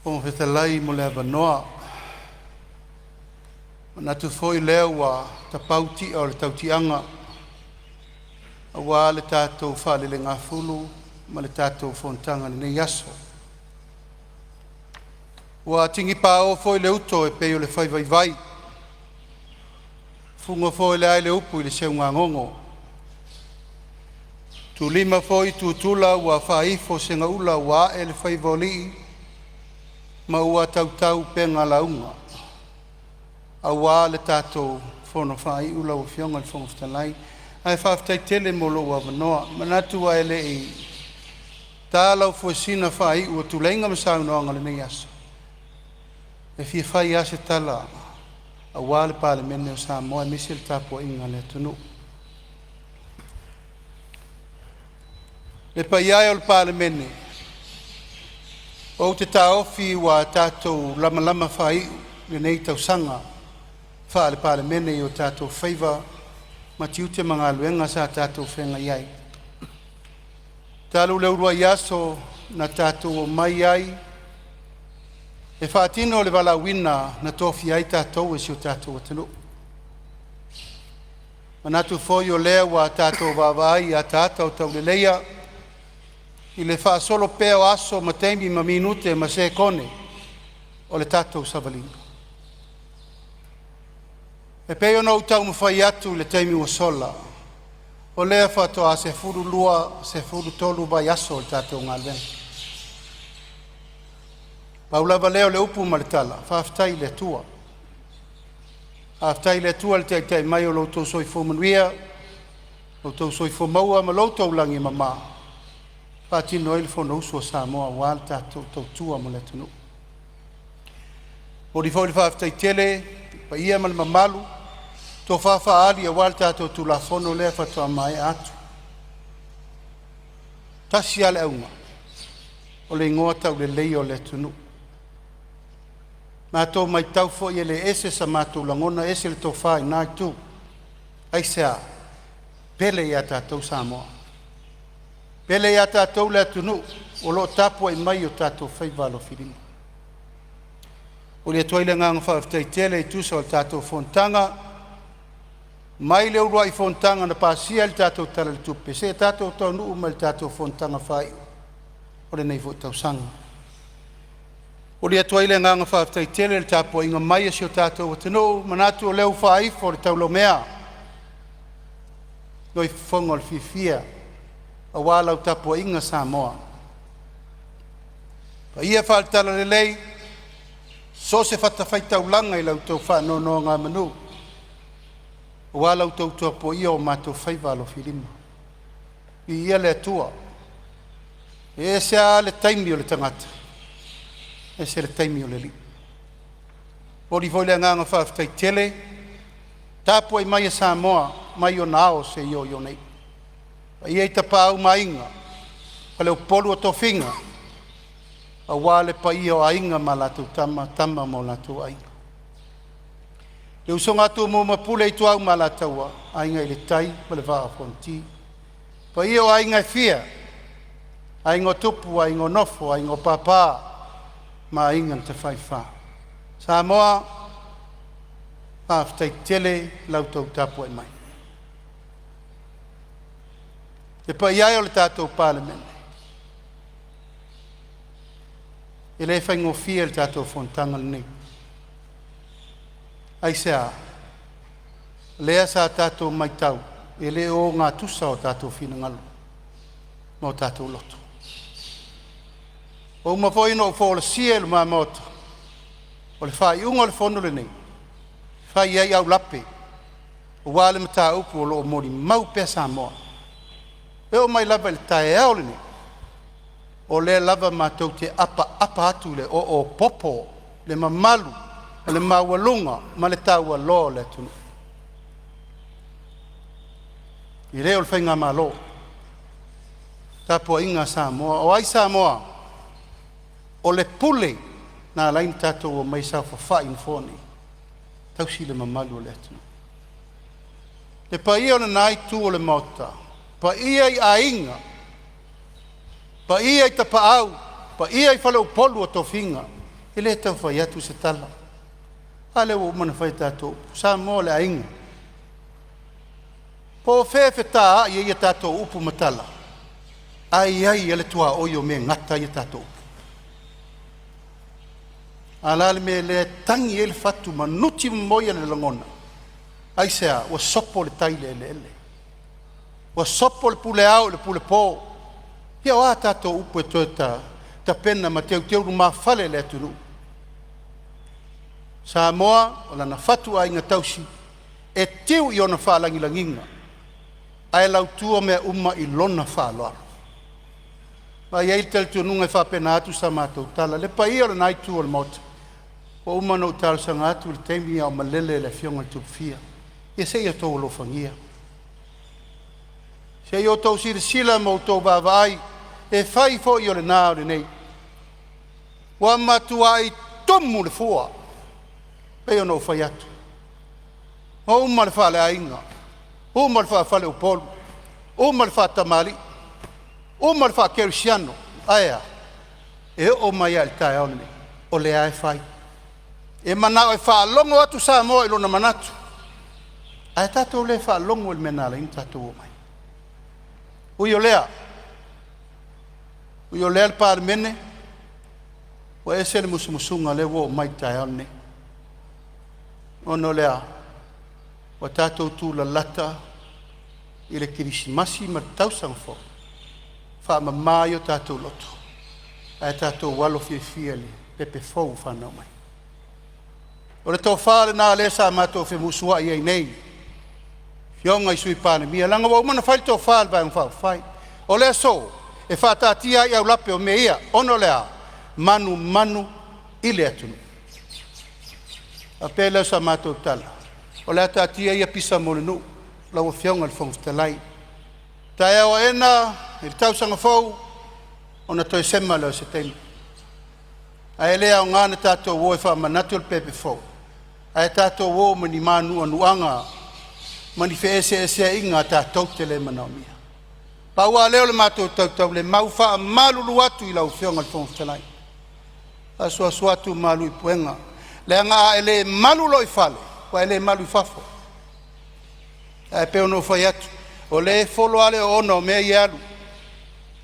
Fofoga Fetalai mo le avanoa. E manatu foi o lea ua tapau ti'a o le tautiaga aua le tatou faalelegafulu ma le tatou fonotaga i lenei aso. Ua tigi pao foi le uto e pei o le fai vaivai, fuga foi le ai le upu i le seugagogo, tulima foi tutula ua faaifo segaula ua a'e le faiva o alii ma ua tautau upega lauga aua le tatou fono faaiu lau Afioga i le Fofoga Fetalai. Ae faafetai tele mo lou avanoa. E manatu ae le i ta lau fuesina faaiu o tuleiga ma saunoaga o lenei aso, e fia fai lava se tala aua le Palemene o Samoa aemaise le tapuaiga a le atunuu. Le paia e o le Palemene, ou te taofi ua tatou lamalama faaiu lenei tausaga faale-Palemene i o tatou faiva ma tiute ma galuega sa tatou feagai ai, talu le uluai aso na tatou omai ai e faatino le valaauina na tofia ai tatou e si o tatou atunuu. E manatu foi o lea ua tatou vaavaai i ataata o tauleleia i le faasolo pea o aso ma taimi ma minute ma sekone o le tatou savaliga. E pei ona ou taumafai atu i le taimi ua sola, o lea faatoa 12, 13 vaiaso o le tatou galuega. Pau lava lea o le upu ma le tala, faafetai i le Atua. Faafetai i le Atua i le taitai mai o lo outou soifua manuia, lo outou soifua maua ma lo outou lagi e mama e faatino ai le Fonousu a Samoa aua le tatou tautua mo le atunuu. E momoli foi le faafetai tele i le paia ma le mamalu, tofa faali aua le tatou Tulafono lea faatoa maea atu. E tasi lava le auga, o le igoa tauleleia o le atunuu. Matou te matau foi e le ese sa matou lagona ese le tofa i lena itu. Aisea? E pele ia tatou Samoa, pele ia tatou le atunuu o lo o tapuai mai i o tatou faiva alofilima. E momoli atu ai le agaga faafetai tele e tusa o le tatou fonotaga mai le uluai fonotaga na pasia ai le tatou Tala i le Tupe seia tatou taunuu mai i le tatou fonotaga faaiu o lenei foi tausaga. E momoli atu ai le agaga faafetai tele i le tapuaiga mai a si o tatou atunuu, manatu o lea ua faaifo le taulaumea loifofoga o le fiafia aua lau tapuaiga Samoa. Paia faale-Talalelei i so o se fatafaitaulaga i la outou faanonogamanu aua la outou tapuaia o matou faiva alofilima. Viia le Atua, e ese lava le taimi o le tagata ese le taimi o le Alii. E momoli foi le agaga faafetai tele i le tapuai mai a Samoa mai ona ao seia oo i ona iu, paia i Tapaau ma Aiga, Faleupolu o Tofiga aua le paia o Aiga ma latou Tama, Tama ma o latou Aiga, le usoga a Tumua ma Pule, Ituau ma Alataua, Aiga i le Tai ma le Vaa o Fonoti. Paia o aiga e fia, aiga o Tupu, aiga o Nofo, aiga o Papa ma Aiga na Tafaifa. Samoa, faafetai tele i la outou tapuai mai. Le paia e o le tatou Palemene, e le faigofie le tatou fonotaga lenei. Aisea? Lea sa tatou matau e le ogatusa o tatou finagalo ma o tatou loto. Ua uma foi ona ou folasia i luma-Maota, o le faaiuga o le fono lenei, e fai ai aulape aua le mataupu o lo o molimau pea Samoa. E oo mai lava i le taeao lenei, o lea lava matou te apaapa atu i le oo popo, le mamalu o le maualuga ma le taualoa o le atunuu. E le o le faigamalo, tapuaiga a Samoa. O ai Samoa? O le pule na ala ai ona tatou omai e saofafai i nofoa nei, tausi le mamalu o le atunuu. Le paia o lena itu o le Maota, paia i Aiga, paia i Tapaau, paia i faleupolu o tofiga. E le tau fai atu se tala, a lea ua uma ona fai a tatou upu, Samoa o le aiga. Po o fea e fetaai ai a tatou upu ma tala, ae i ai lava le tuaoi o mea e gata ai a tatou upu. A o le a le mea lea e tagi ai le fatu ma nuti momoia le lagona? Aisea? Ua sopo le tai i le eleele, ua sopo le pule ao i le pulepo. Ia o a tatou upu e toe tapena ma teuteu lumafale i le atunuu? Samoa o lana fatuaiga tausi e tiu i ona faalagilagiga ae lautua mea uma i lona faaaloalo. Ma e i ai le talitonuga e faapena atu sa matou tala. Le paia o lena itu o le Maota, ua uma ona ou talosaga atu i le taimi a o malele le Afioga i le Tupufia, ia se i outou alofagia, se i outou silasila ma outou vaavaai, e fai foi o lena a o lenei. Ua matuai tumu le fua e pei ona ou fai atu, ua uma le faaleaiga, uma le faafaleupolu, uma le faatamalii, uma le faakerisiano. Ae a? E oo mai lava i le taeao lenei o lea lava e fai. E manao e faalogo atu Samoa i lona manatu, ae tatou le faalogo i le mea na ala ai ona tatou omai. Ui o lea, ui o lea le Palemene, ua ese le musumusuga lea ua oo mai i le taeao lenei. Ona o le a? Ua tatou tulalata i le Kerisimasi ma le Tausaga Fou, faamama ai o tatou loto ae tatou alo fiafia i le pepe fou ua fanau mai. O le tofa lena lea sa matou femusuai ai nei afioga i Sui Palemia, leaga ua uma ona fai le tofa a le Vaega Faaupufai. O le aso, e faataatia ai aulape o mea ia, ona o le a? E manumanu i le atunuu. Ona faapea lea o sa matou tala, o le a taatia ia pisa mo le nuu lau Afioga i le Fofoga Fetalai. Taeao aena i le tausaga fou ona toe sema lea o se taimi, ae le aoga ona tatou o e faamanatu le pepe fou ae tatou o ma ni manuanuaga ma ni feeseeseaiga tatou te le manaomia. Pau lava lea o le matou tautaulemau, e faamalulu atu i lau Afioga i le Fofoga Fetalai, asuasu atu malu i puega, leaga a e le malu loa i fale, ua e le malu i fafo. Ae pei ona ou fai atu, o lea e folo lava le oona o mea ia e alu.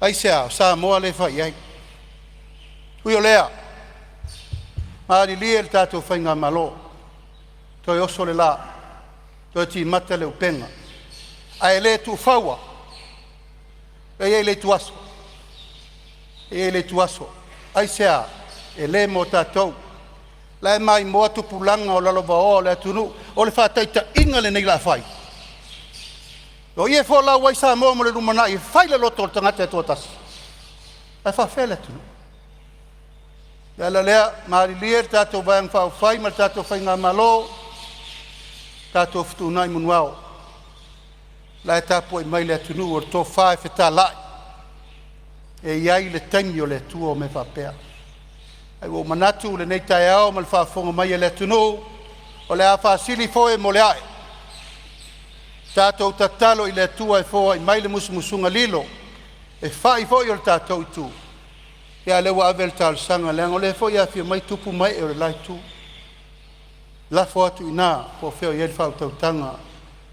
Aisea? O Samoa lea e fai i ai. Ui o lea, malilie le tatou faigamalo, toe oso le la, toe timata le upega, ae le tuufaua. E i ai le ituaso, e i ai le ituaso. Aisea? E le mo tatou. O la e maimoa tupulaga o lalovaoa o le atunuu. O le faataitaiga lenei o le a fai? O i e folau ai Samoa mo le lumanai, e fai le loto o le tagata e toatasi, ae faafefea le atunuu? O le ala lea, malilie le tatou Vaega Faaupufai ma le tatou faigamalo, tatou fetuunai manuao, o la e tapuai mai le atunuu, o le tofa e fetalai, e i ai le taimi o le Atua o mea faapea. Ae ua ou manatu i lenei taeao ma le faafofoga mai a le atunuu, o le a faasili foe mo le ae. Tatou tatalo i le Atua e foai mai le musumusuga lilo e fai foi o le tatou itu, a o lea ua ave le talosaga, leaga o lea foi e afifio mai tupu ma ee o le la itu. Lafo atu i ina po o fea o i ai le faautautaga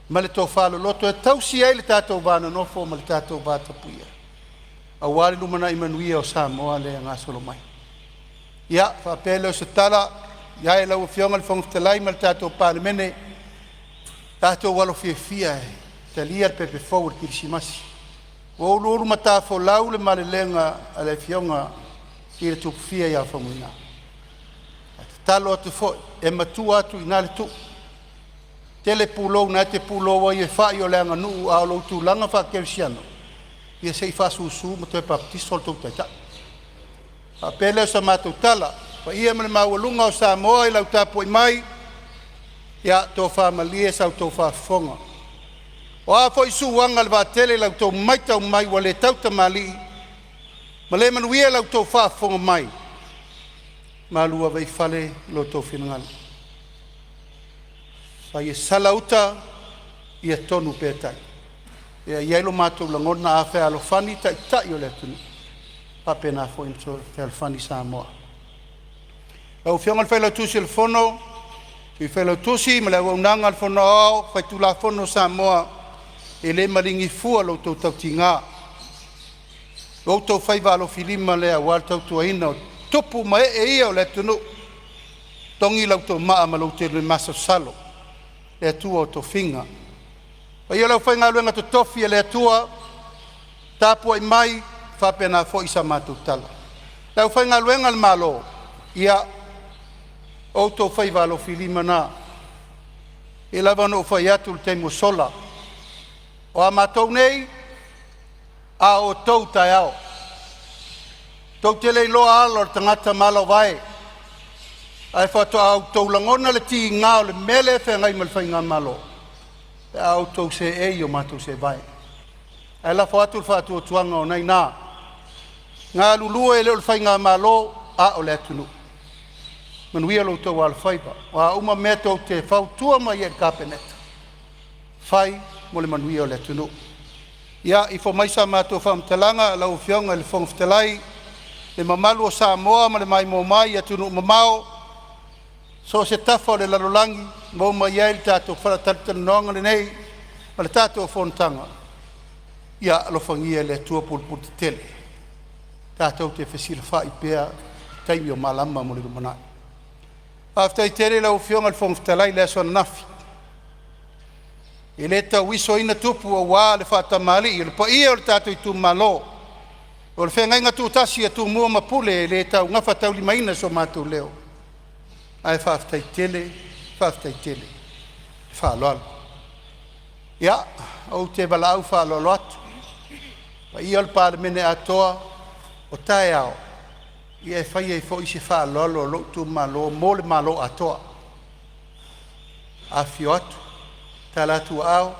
ma le tofa loloto e tausi ai le tatou va nonofo ma le tatou vatapuia aua le lumanai manuia o Samoa lea e gasolo mai. Ia, faapea lea o se tala i lau Afioga i le Fofoga Fetalai ma le tatou Palemene, tatou alo fiafia e talia le pepe fou o le Kerisimasi. Ua uluulu matafolau le malelega a le Afioga i le Tupufia ia Faumuina. Ae tatalo atu foi, e matua atu i ina le tuu. E tele pulou na e te pulou ai e fai o le aganuu, a o lou tulaga faakerisiano, ia se i faasusu ma toe papatiso le tou Taitai. Ona faapea lea o sa matou tala, le paia ma le maualuga o Samoa i lau tapuai mai, ia tofa malie sa outou faafofoga. O a foi suaga o le vaatele i la outou matau mai ua le tautamalii ma le manuia la outou faafofoga mai, malu ave i fale lo outou finagalo. Fai e sala uta, ia tonu pea tai. Ia i ai lo matou lagona, a fealofani Taitai o le atunuu, e faapena foi ona fealofani Samoa. Lau Afioga i le Failautusi o le Fono, Sui Failautusi ma le auaunaga a le Fono Aoao Faitulafono a Samoa, e le maligi fua lo outou tautiga, o outou faiva alofilima lea aua le tautuaina o tupu ma ee ia o le atunuu. Togi la outou maa ma lo outou masalosalo, le Atua o tofiga. Le paia o le aufaigaluega totofi a le Atua, tapuai mai faapena foi sa matou tala. Le aufaigaluega a le Malo, ia o outou faiva alofilima na, e pei lava ona ou fai atu i le taimi ua sola, o a matou nei, a o outou taeao. Tou te le iloa ala o le tagata ma ala o vae, ae faatoa outou lagona le tiga o le mea lea e feagai ma le faigamalo pe a outou seei i o matou seevae. Ae lafo atu le faatuatuaga o lena e i ina, galulue e le o le faigamalo a o le atunuu. Manuia lo outou alofaiva, o a uma mea tou te fautua mai ai i le Kapeneta, fai mo le manuia o le atunuu. Ia, ifo mai sa matou faamatalaga lau Afioga i le Fofoga Fetalai, le mamalu o Samoa ma le maimoa mai i atunuu mamao, so o se tafa o le lalolagi maua mai ai le tatou faatalatalanoaga lenei ma le tatou fonotaga. Ia alofagia e le Atua pulepuletetele tatou te fesilafai pea i taimi o malama mo le lumanai. Faafetai tele i lau Afioga i le Fofoga Fetalai i le aso ananafi, e le tauisoina tupu aua le faatamalii o le paia o le tatou itumalo, o le feagaiga tutasi a Tumua ma Pule, e le gafataulimaina so matou leo, ae faafetai tele, faafetai tele le faaaloalo. Ia, ou te valaau faaaloalo atu i le paia o le Palemene atoa, o taeao e fai ai foi se faaaloalo a lou itumalo mo le Malo atoa. Afifio atu, tala atu aao,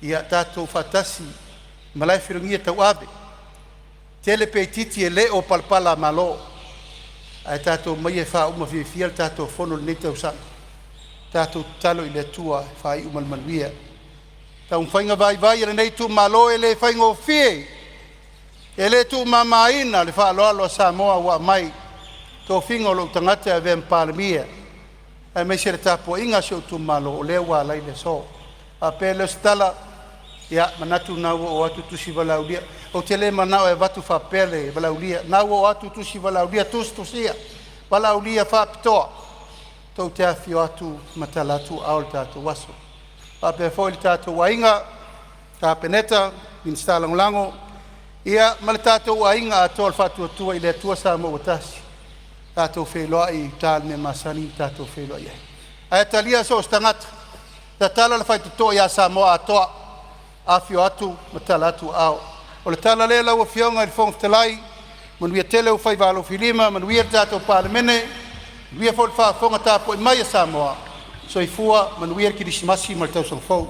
ia tatou faatasi i malae felogia tauave, tele pe itiiti e le o palapalamalo, ae tatou omai e faauma fiafia le tatou fono i lenei tausaga. Tatou tatalo i le Atua e faaiu ma le manuia. Taumafaiga vaivai a lenei itumalo e le faigofie, e le tuumamaina le faaaloalo a Samoa ua aumai i tofiga o lou tagata e avea ma Palemia, aemaise le tapuaiga a si ou itumalo o lea ua ala ai le aso. Ona faapea lea o se tala, ia, manatu o lena ua oo atu tusi valaaulia. Ou te le manao e avatu faapea le valaaulia, o lena ua oo atu tusi valaaulia tusitusia, valaaulia faapitoa tou te afifio atu ma tala atu aao i le tatou aso. E faapea foi le tatou aiga Kapeneta, Minisita Lagolago ma le tatou aiga atoa o le Faatuatua i le Atua Samoa ua Tasi, tatou feiloai i uta i le mea masani ona tatou feiloai ai. Ae talia so o se tagata, tatala le faitotoa ia Samoa atoa, afifio atu ma tala atu aao. O le tala lea lau Afioga i le Fofoga Fetalai, manuia tele ou faiva alofilima, manuia le tatou Palemene, manuia foi le faafofoga tapuai mai a Samoa. Soifua, manuia le Kerisimasi ma le Tausaga Fou.